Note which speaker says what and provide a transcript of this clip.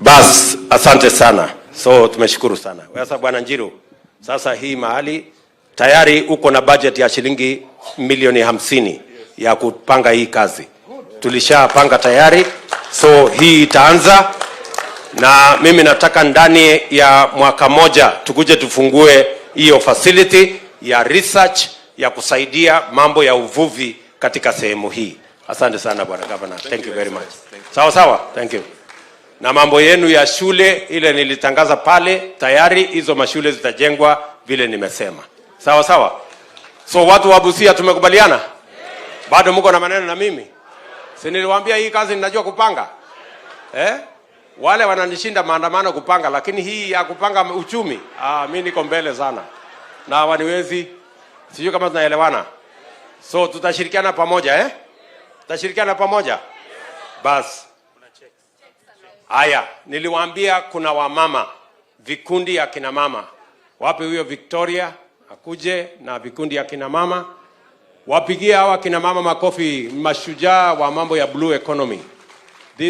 Speaker 1: Bas, asante sana. So tumeshukuru sana. Sasa Bwana Njiru, sasa hii mahali tayari uko na budget ya shilingi milioni 50 ya kupanga hii kazi. Tulishapanga tayari, so hii itaanza na mimi nataka ndani ya mwaka moja tukuje tufungue hiyo facility ya research ya kusaidia mambo ya uvuvi katika sehemu hii. Asante sana, Bwana Governor. Thank you very much. Sawa sawa, thank you. Na mambo yenu ya shule ile nilitangaza pale tayari, hizo mashule zitajengwa vile nimesema. Sawa sawa. So watu wa Busia, tumekubaliana? Bado mko na maneno na mimi? Si niliwaambia hii kazi ninajua kupanga? Eh? Wale wananishinda maandamano kupanga, lakini hii ya kupanga uchumi, ah, mi niko mbele sana na hawaniwezi. Sijui kama tunaelewana. So tutashirikiana pamoja, eh? Tutashirikiana pamoja. Bas. Haya, niliwaambia kuna wamama, vikundi ya kina mama. Wapi huyo Victoria akuje na vikundi ya kina mama? Wapigie hawa kina mama makofi, mashujaa wa mambo ya blue economy.